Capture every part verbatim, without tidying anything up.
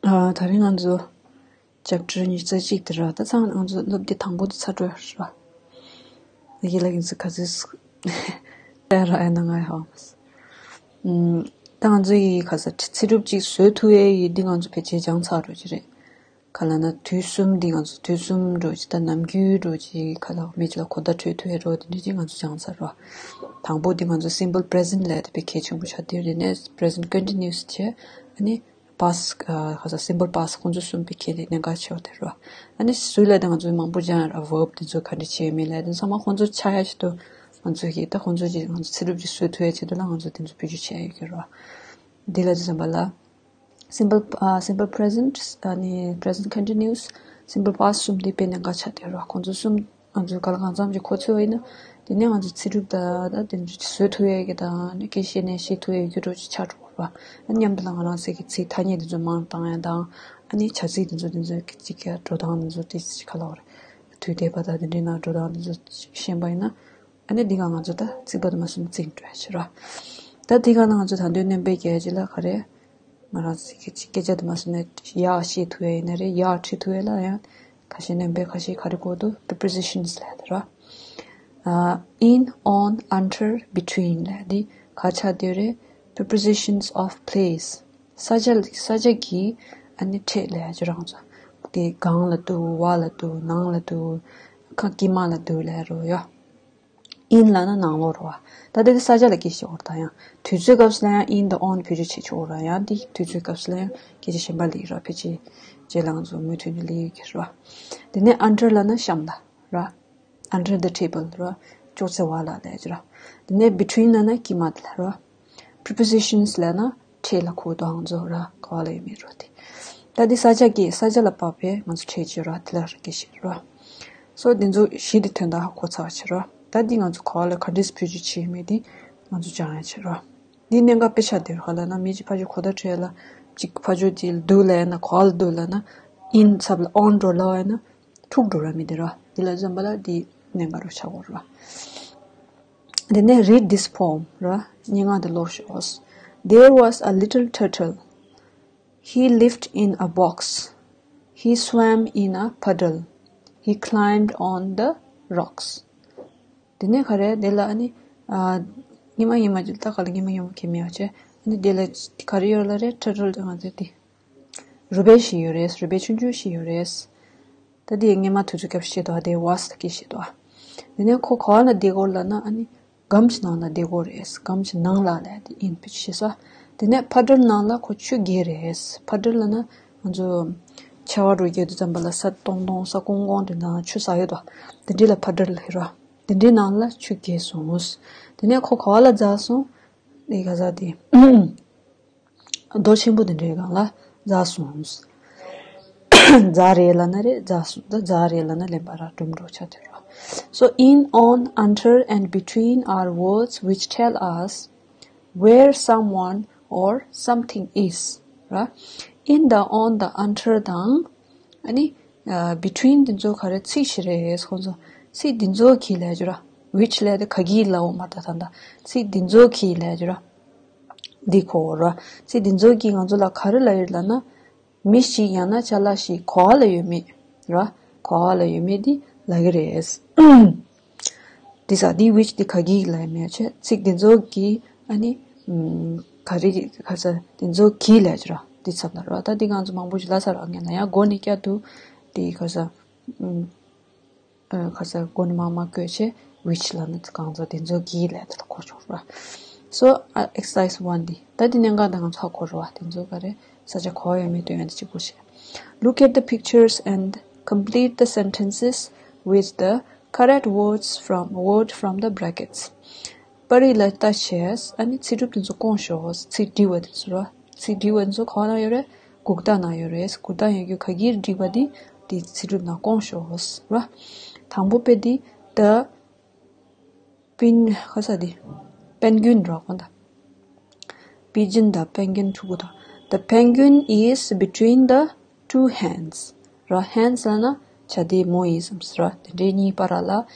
ཨ། ད་རིང་ང་ཚོ་ཅེབ་ཊར་ཉི་ཤུ་རྩ་གཅིག་དེ་ར། ད་ཚང་མ་ང་ཚོ་སློབ་དེབ་དང་པོ་དེ་ཚར་འགྲོ་ཡ་ར། ཡི་ལ་ཡིན་ཚུལ་ག་ཚོད་ལྟ་ར་ཨེ་ན་ང་ཡ་ཧོ་མ་སི། ཨམ། ད་ང་ཚོ་ཡི་ག་ས་ཚེ་སྒྲུབ་ཅིག་བཟོས་ཐུབ་ཡས་ཡི་འདི་ང་ཚོ་ཕལ་ཆེར་སྦྱངས་ཚར་འགྲོ་གི་རེད། ག་ལ་ན་དུས་གསུམ་འདི་ང་ཚོ་དུས་གསུམ་འགྲོ་གི། ད་ནམ་རྒྱུན་འགྲོ་གི། ག་ལ་མི་གཅིག་ལ་གོ་བརྡ་འཕྲོད་ཐུབ་ཡས་འགྲོ་དེ་འདྲ་ཅིག་ང་ཚོ་སྦྱངས་ཚར་ར། དང་པོ་འདི་ང་ཚོ་simple present ལབ་དེ་དཔེ་གལ་ཆེན་པོ་ཆགས་དེ་རེད། ནས་present continuous བྱས། ཨ་ནི་past ག་ས་simple past ཁོང་ཚོ་གསུམ་པའི་ཁྱེད་ནས་གནད་འགག་ཆེ་བ་དེ་རེད་བ། ཨ་ནི་སུས་ལ་དེ་ང་ཚོས་མང་པོ་སྦྱང་ཡ་ར། verb དེ་ཚོ་ག་འདྲ་བྱས་མིན་ལ་དེ་ཚང་མ་ཁོང་ཚོ་ཆགས་ཡ་ཆེད་དུ་ང་ཚོས་ཀྱིས་ད་ཁོང་ཚོ་ཅིག་ང་ཚོ་ཚེ་སྒྲུབ་ཅིག་བཟོ་ཐུབ་ཡ་ཆེད་དུ་ལ་ང་ཚོ་དེ་ཚོ་བེད་སྤྱོད་བྱས་ཡོད་ཀྱི་རེད་བ། འདི་ལ་དེ་ཙམ་པ་ལ། simple ཨ་simple present ཨ་ནི་present continuous, simple past གསུམ་དེ་དཔེ་གནད་འགག་ཆགས་དེ་རེད་བ། ཁོང་ཚོ་གསུམ་ང་ཚོས་ག་ལ་གང་འཚམ་ཅིག་གོ་ཚོད་པ་ཡིན་ན། དེ་ནས་ང་ཚོ་ཚེ་སྒྲུབ་དང་ད་དེ་ཚོ་བཟོ་ཐུབ་ཡས་ཀྱི་དང་ནི་སྐད་བཤད་ནས་བཤད་ཐུབ་ཡས་ཀྱི་འགྲོ་ཅིག་ཆགས་འགྲོ་བ། ཨ་མཉམ་དུ་ལ་ང་རང་ཚོ་གི་ཚིག་ཐ་སྙད་དེ་ཚོ་མང་བཏང་ཡས་དང་། ཨ་ནི་བྱ་ཚིག་དེ་ཚོ་དེ་ཚོ་གི་ཅིག་གི་འགྲོ་སྟངས་དེ་ཚོ་དེ་ཅིག་ག་ལ་བ་རེད། དུས་འདས་པ་དང་དེ་འདྲའི་ནང་འགྲོ་སྟངས་དེ་ཚོ་ཅིག་ཤེས་པ་ཡིན་ན། ཨ་ནི་འདི་ག་ང་ཚོ་ད་རྩིག་པ་དུ་མ་གསུམ་རྩིག་འགྲོ་ཡ་ཆེ་ར། ད་འདི་ག་ན་ང་ཚོ་ད་དུང་སྣོན་པའི་རྒྱལ་ཇི་ལ་ག་རེ། ང་རང་ཚོ་གི་སྐད་ཆ་དུ་མ་གསུམ་ནས་ཡག་བཤད་ཐུབ་ཡ་ཡིན་ན་རེད། ཡག་ཁྲིད་ཐུབ་ཡ་ལ་ཡང་ཁ་ཤས་སྣོན་པའི་ཁ་ཤས་ག་རེ་གོ་འདུག prepositions ལབ་དེ་ར། ཨ། in, on, under, between ལབ་འདི་ག་ཆགས་དེ་རེད། prepositions of place ས་ཆ་ལ་ས་ཆ་གི་ཨ་ནི་ཕྲད་ལབ་ཡ་ཅིག་རང་ཚོ་དེ་སྒང་ལ་འདུག་བར་ལ་འདུག་ནང་ལ་འདུག་ཁ་དཀྱིལ་མ་ལ་འདུག་ལབ་རོ་ཡ། in ལབ་ན་ནང་ལོགས་རེད་བ། ད་དེ་ས་ཆ་ལ་སྐད་ཆ་བཤད་འོར་ད་ཡང་དུས་ཚོད་སྐབས་སུ་ལ་ཡང་in དང་on བེད་སྤྱོད་བྱེད་ཆོག་ར། ཡང་དེ་དུས་ཚོད་སྐབས་སུ་ལ་ཡང་སྐད་ཆ་གཞན་པ་ལ་ཡིན་ར། ཕལ་ཆེར་རྗེས་ལ་ང་ཚོ་མུ་མཐུད་ནས་ལས་ཡོད་ཀྱི་རེད་བ། དེ་ནས་under ལབ་ན་གཤམ་ལ་ར། under the table ར། ཅོག་ཙེ་བར་ལ་ལབ་ཀྱི་ར། དེ་ནས་between ལབ་ན་དཀྱིལ་མ་དེ་ལ་ར། prepositions ལབ་ན་ཕྲད་ལ་གོ་དང་ཚོ་ར། ག་བ་ལ་ཡོད་མེད་རོ་དེ། ད་འདི་ས་ཆ་སྐད་ས་ཆ་ལ་བབས་པའི་ང་ཚོ་ཕྲད་ཀྱི་ར། དེ་ལ་ར་སྐད་བཤད་ར། སོ་འདི་ཚོ་བཞི་དེ་དོན་དག་ཧ་གོ་ཚར་བ་ཆེ་ར། ད་འདི་ང་ཚོ་ག་བ་ལ་ག་འདྲས་བེད་སྤྱོད་བྱེད་མེད་དེ་ང་ཚོ་སྦྱང་ཡ་ཆེ་ར། འདི་གནད་འགག་དཔེ་ཆ་དེ་ར་ལ་ན་མི་གཅིག་ཕ་ཇོ་གོ་ད་ཁྲེ་ལ་གཅིག་ཕ་ཇོ་དེ་འདུག་ལ་ཡ་ན་ག་བ་ལ་འདུག་ལ་ན་in ཚབ་ལ་on འགྲོ་ལ་བ་ཡ་ན་འཁྲུག་འགྲོ་ར་མི་དེ་ར། འདི་ལ་འཛམ་པ་ལ་འདི་གནད་འགག་རུ་ཆགས་གོ་ར། དེ་ནས་read this poem ར། སྙན་ངག་འདི་ཀློག་ཤོག There was a little turtle. He lived in a box. He swam in a puddle. He climbed on the rocks. དེ་ནས་ག་རེ་དེ་ལ་ཨ་ནི། ཨ། ཉི་མ་ཉི་མ་ཅིག་ད་ག་ལ་ཉི་མ་ཉི་མ་གི་མི་ཡོད་ཅེ། ཨ་ནི་དེ་ལ་ག་རེ་ཡོད་ལ་རེད། turtle དེ་ང་ཚོའི་དེ། རུས་སྦལ་ཞིག་ཡོད་རེད། རུས་སྦལ་ཆུང་ཆུང་ཞིག་ཡོད་རེད། ད་དེ་སྔོན་མ་དུས་ཚོད་སྐབས་ཤིག་དོ་དེ་was ལ་སྐད་ཤིག་དོ། དེ་ནས་ཁོ་ག་བ་ལ་བསྡད་ཀྱི་ཡོད་ལབ་ན་ཨ་ནི་སྒམ་ཞིག་ནང་ལ་བསྡད་ཀྱི་ཡོད་རེད། སྒམ་ཞིག་ནང་ལ་ལབ་དེ་in བེད་སྤྱོད་བྱས་སོ། དེ་ནས་puddle ནང་ལ་ཁོ་ཆུ་རྐྱལ་རེད། puddle ལབ་ན་ང་ཚོ་ཆར་པ་འདྲ་རྐྱལ་དུས་ཙམ་པ་ལ་ས་སྟོང་སྟོང་ས་ཀོང་ཀོང་དེ་ནང་ཆུ་ཟག་ཡོད་དོ། དེ་འདྲ་ལ་puddle ལབ་རོ། དེ་འདྲའི་ནང་ལ་ཆུ་རྐྱལ་སོང་། དེ་ནས་ཁོ་ག་བ་ལ་འཛེགས་སོང་། དེ་ག་ས་དེ། རྡོ་ཆེན་པོ་དེ་འདྲའི་སྒང་ལ་འཛེགས་སོང་། འཛེགས་རེད་ལབ་ན་རེད། འཛེགས་སོང་། ད་འཛེགས་རེད་ལབ་ན་ལན་པ་ར་སྒྲུང་འགྲོ་ཆ་དེ་ར། So in, on, under and between are words which tell us where someone or something is ར། In the, on the, under དང་ཨ་ནི་between དེ་ཚོ་ག་རེ་ཚིག་ཞིག་རེད། ཁོང་ཚོ་ཚིག་འདི་ཚོ་གི་ལབ་རྒྱུ་ར། which ལབ་དེ་ག་གི་ལབ་འོ་མ་ད་ད་ད་ཚིག་འདི་ཚོ་གི་ལབ་རྒྱུ་ར། འདི་གོ་ར། ཚིག་འདི་ཚོ་གིས་ང་ཚོ་ལ་ག་རེ་ལབ་ཡོད་ལབ་ན། མི་ཞིག་ཡང་ན་ཅ་ལག་ཞིག་ག་བ་ལ་ཡོད་མེད་ར། ག་བ་ལ་ཡོད་མེད་འདི་ལབ་ཀྱི་རེད། འདི་ས་འདི་which འདི་ག་གི་ལབ་ཡོད་མེད་ཆེ། ཚིག་འདི་ཚོ་གིས་ཨ་ནི་ག་རེ་ག་ས་འདི་ཚོ་གིས་ལབ་ཀྱི་ར། འདི་ཚ་ན་ར། ད་འདི་ང་ཚོ་མང་པོ་ཞིག་ལབ་ས་ར། ངས་ན་ཡང་མགོ་ནས་བསྐྱར་དུ་འདི་ག་ས། ཨ། ཁ་ས་མགོ་ནས་མར་མར་བཀོད་བྱས་which ལབ་ན་གང་ཚ་དེ་ཚོ་གིས་ལབ་དེ་ལ་གོ་ཆོག་ར། So, uh, exercise one འདི་ད་འདི་གནད་འགག་དང་ཚ་གོ་ར་བ། དེ་ཚོ་ག་རེ་ས་ཆ་གོ་ཡ་མེད་དོན་ཡང་དེ་གཅིག་པོ་བྱས། Look at the pictures and complete the sentences with the correct words from, word from the brackets. པར་རིས་ལ་ལྟ་བྱས། ཨ་ནི་ཚིག་གྲུབ་དེ་ཚོ་སྐོང་ཤོག་ཚིག་འབྲི་བ་དེ་ཚོ་ར། ཚིག་འབྲི་བ་དེ་ཚོ་ག་བ་ན་ཡོད་རེད། གུག་རྟགས་ནང་ཡོད་རེད། གུག་རྟགས་ཡོད་རྒྱུ་ག་གིར་བྲིས་པ་འདི་འདི་ཚིག་གྲུབ་ནང་སྐོང་ཤོག་ར། དང་པོ་དཔེ་འདི་the pen ག་ས་འདི་པན་གུན་ར། གོ་ད་པི་ཇིན་དང་པན་གུན་ཕྲུ་གུ་དང་། The penguin is between the two hens ར། hens ལབ་ན་བྱ་དེ་མོ་ཡིན་བསམ་སྲིད་ར། དེ་འདྲའི་གཉིས་བར་ལ་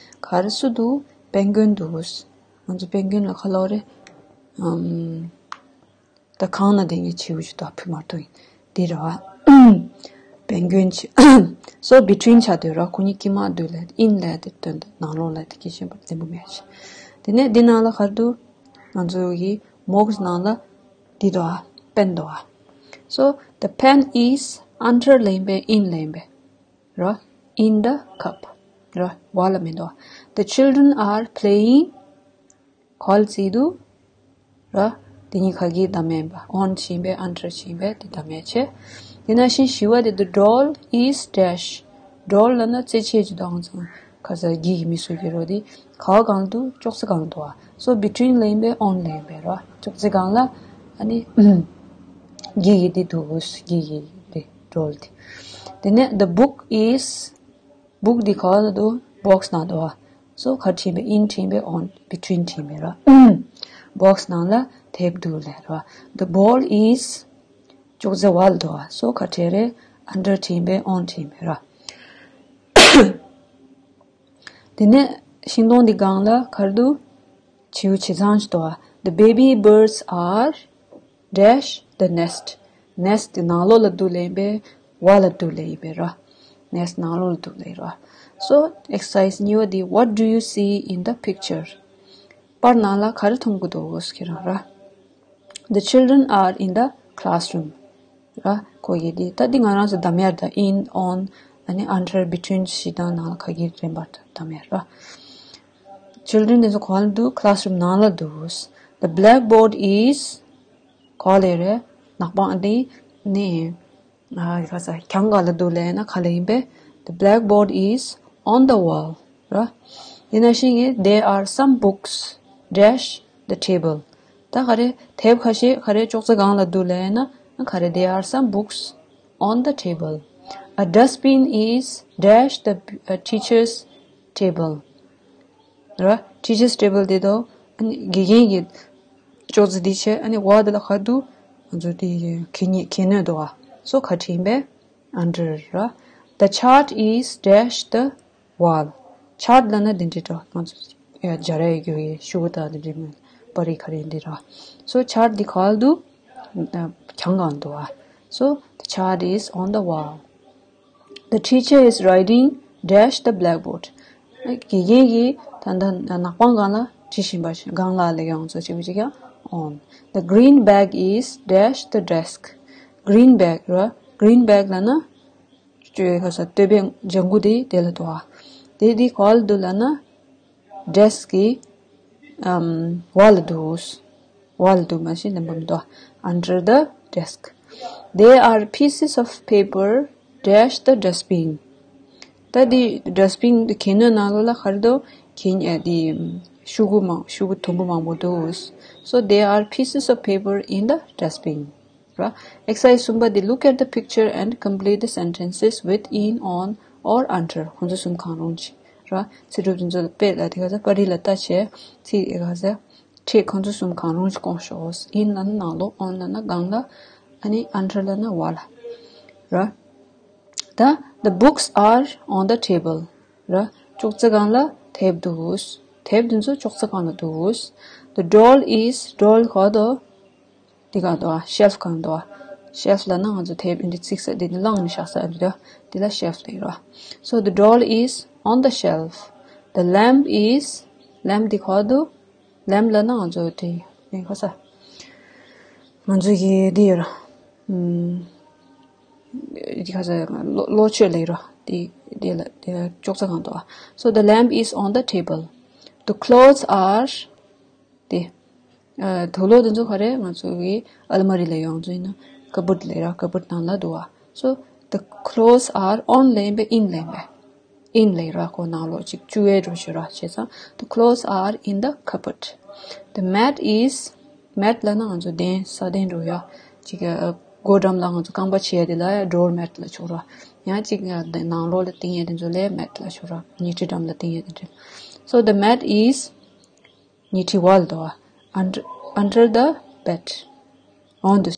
ག་རེ་སུ་འདུག་པན་གུན་འདུག་ང་ཚོ་པན་གུན་ལ་ག་ལབ་རེད། ཨམ། ད་གང་ན་དེ་ངའི་བྱིའུ་ཞིག་དང་ཕུ་མར་ཐུག་ཡིན་དེ་རེད་བ། བན་གོན་ཆེ། So between ཆ་དུས་ར་ཁོ་གཉིས་ཀྱི་མ་དུས་ལ་in ལ་དེ་དོན་དུ་ནང་ལོགས་ལ་དེ་སྐད་ཆེན་པོ་བདེན་པོ་མེད་ཆེ། དེ་ནས་འདི་ནང་ལ་ག་རེ་འདུག་ང་ཚོ་གི་མོག་སི་ནང་ལ་འདི་འདུག་ཨ། པེན་འདུག་ཨ། So the pen is under ལེན་པའི་in ལེན་པའི་ར། In the cup ར། བ་ལ་མི་འདུག The children are playing ག་ལ་བརྩིས་འདུག་ར། དེ་གཉིས་ཁ་གིས་བདམས་ཡིན་པ། on བྱིན་པས་under བྱིན་པས་དེ་བདམས་ཡ་ཆེ། དེ་ནང་བཞིན་བཞི་བ་དེ་the doll is dash doll ལབ་ན་རྩེད་ཆས་ཀྱི་དང་ཚང་ཁ་ས་གི་གི་མི་སུ་གི་རོ་དེ་ག་གང་འདུག་ཅོག་ཙེ་གང་འདུག་ཨ། So between ལེན་པས་on ལེན་པས་ར། ཅོག་ཙེ་གང་ལ་ཨ་ནི་གི་གི་དེ་འདུག་གི་གི་དེ་doll དེ། དེ་ནས་the book is book འདི་ག་བ་ལ་འདུག box ནང་འདུག་ཨ། So ག་བྲིས་པའི་in བྲིས་པའི on between བྲིས་པའི་ར། box ནང་ལ་དེབ་འདུག་ལབ་ར། The ball is ཅོག་ཙེ་བ་ལ་འདུག་ཨ། So ག་བྲིས་རེད། under བྲིས་པའི་on བྲིས་པའི་ར། དེ་ནས་ཤིང་སྡོང་འདི་སྒང་ལ་ག་རེ་འདུག་བྱིའུ་བྱི་ཚང་ཞིག་འདུག་ཨ། The baby birds are dash the nest nest དེ་ནང་ལོགས་ལ་འདུག་ལེན་པས་བ་ལ་འདུག་ལེན་ཡིན་པས་ར། nest ནང་ལོགས་ལ་འདུག་ལེན་ར། So exercise གཉིས་པ་འདི what do you see in the picture པར་ནང་ལ་ག་རེ་མཐོང་གི་འདུག་ཁྱེད་རང་ར། The children are in the classroom ར། ཁོ་གི་འདི་ད་འདི་ང་རང་ཚོ་བདམས་ཡ་ད་in on ཨ་ནི་under between བཞི་དང་ནང་ལ་ག་གི་རེད་པར་བདམས་ཡ་ར། Children དེ་ཚོ་ག་བ་ལ་འདུག classroom ནང་ལ་འདུག The blackboard is ག་བ་ལ་རེད། ནག་པང་འདི་ནི་ཨ་ག་ས་གྱང་ག་ལ་འདུག་ལབ་ན་ག་ལ་ཡིན་པས། The blackboard is on the wall ར། དེ་ནང་བཞིན་གྱི there are some books dash the table ད་ག་རེ་དེབ་ཁ་ཤས་ག་རེ་ཅོག་ཙེ་སྒང་ལ་འདུག་ལབ་ན་ག་རེ། There are some books on the table. A dustbin is dash the uh, teacher's table ར། teacher's table དེ་དོ་ཨ་ནི་དགེ་རྒན་གྱི་ཅོག་ཙེ་དེ་ཆེ། ཨ་ནི་བ་དེ་ལ་ག་འདུག་ང་ཚོ་དེ་གད་སྙིགས་གད་སྣོད་འདུག་ཨ། So ག་བྲིས་པས། under ར། The chart is dash the wall chart ལབ་ན་དེ་འདྲ་འདྲ་ང་ཚོ་ཡ་སྦྱར་ཡ་ཡོད་ཀྱི་ཤུ་གུ་དང་དེ་འདྲ་མིན་པར་རིས་ག་རེ་འདི་ར། So chart འདི་ག་ལ་འདུག་གྱང་གང་འདུག་ཨ། So the chart is on the wall. The teacher is writing dash the blackboard དགེ་རྒན་གྱིས་ད་ལྟ་ནག་པང་སྒང་ལ་བྲིས་བཞིན་པ་སྒང་ལ་ལས་ཀ་ང་ཚོ་བྱེད་པ་ཅིག་ཡང་on. The green bag is dash the desk green bag ར། green bag ལབ་ན་ཅོ་ཡ་ག་ས་སྟོད་པའི་ལྗང་གུ་དེ་དེ་ལ་འདུག་ཨ། དེ་དེ་ག་ལ་འདུག་ལབ་ན་desk གི་ཨམ་བ་ལ་འདུག་བ་ལ་འདུག་མ་གཞི་ལེན་པ་མི་འདུག under the desk. There are pieces of paper dash the dustbin ད་དེ་dustbin གད་སྣོད་ནང་ལོགས་ལ་ག་རེ་འདུག་གད་སྙིགས་དེ་ཤུ་གུ་མང་ཤུ་གུ་དུམ་བུ་མང་པོ་འདུག So there are pieces of paper in the dustbin ར། exercise གསུམ་པ་དེ look at the picture and complete the sentences with in on or under ཁོང་ཚོ་གསུམ་གང་རུང་ཅིག་ར། ཚིག་གྲུབ་དེ་ཚོ་ལ་དཔེ་ལ་དེ་ག་ཚ་པར་རིས་ལ་ལྟ་བྱས་ཚིག་དེ་ག་ཚ་ཁྲིད་ཁོང་ཚོ་གསུམ་གང་རུང་ཅིག་སྐོང་ཤོག in ལབ་ན་ནང་ལོགས། on ལབ་ན་སྒང་ལ། ཨ་ནི་under ལབ་ན་བ་ལ་ར། ད་the books are on the table ར། ཅོག་ཙེ་སྒང་ལ་དེབ་འདུག་དེབ་དེ་ཚོ་ཅོག་ཙེ་སྒང་ལ་འདུག The doll is doll ག་དོ། དེ་ག་དོ་shelf གང་དོ། shelf ལབ་ན་ང་ཚོ་དེབ་འདི་བརྩིགས་ས་འདི་ནི་བླངས་ནས་བཞག་ས་འདི་དོ། འདི་ལ་shelf ལབ་ར། So the doll is on the shelf. The lamp is lamp འདི་ག་དོ། lamp ལབ་ན་ང་ཚོ་དེ་ནི་ག་ས། ང་ཚོ་གི་འདི་ཡོད་ར། ཨམ། འདི་ག་ས་གློག་གློག་མཆོད་ལབ་ར། འདི་འདི་ལ་འདི་ལ་ཅོག་ཙེ་གང་དོ། So the lamp is on the table. The clothes are དེ། ཨ། དུག་ལོག་དེ་ཚོ་ག་རེ་ང་ཚོ་གི་ཨལ་མ་རི་ལ་ཡོང་ཚོ་ཡིན་ན་cupboard ལབ་ར། cupboard ནང་ལ་འདུག་བ། So the clothes are on ལབ་པས་in ལབ་པས། in ལབ་ར། ཁོ་ནང་ལོགས་ཅིག་བཅུག་ཡས་འགྲོ་ཤེས་ར། བྱས་ཙང་the clothes are in the cupboard. The mat is mat ལབ་ན་ང་ཚོ་གདན་ས་གདན་འགྲོ་ཡ། ཅིག་སྒོ་འགྲམ་ལ་ང་ཚོ་རྐང་པ་ཕྱེ་ཡ་དེ་ལ་ཡ་door mat ལབ་ཆོག་ར། ཡང་ཅིག་ནང་ལོགས་ལ་བཏིང་ཡ་དེ་ཚོ་ལ་mat ལབ་ཆོག་ར། ཉལ་ཁྲི་འགྲམ་ལ་བཏིང་ཡ་དེ་འདྲ། So the mat is ཉལ་ཁྲི་བ་ལ་འདུག་བ། under under the bed. on the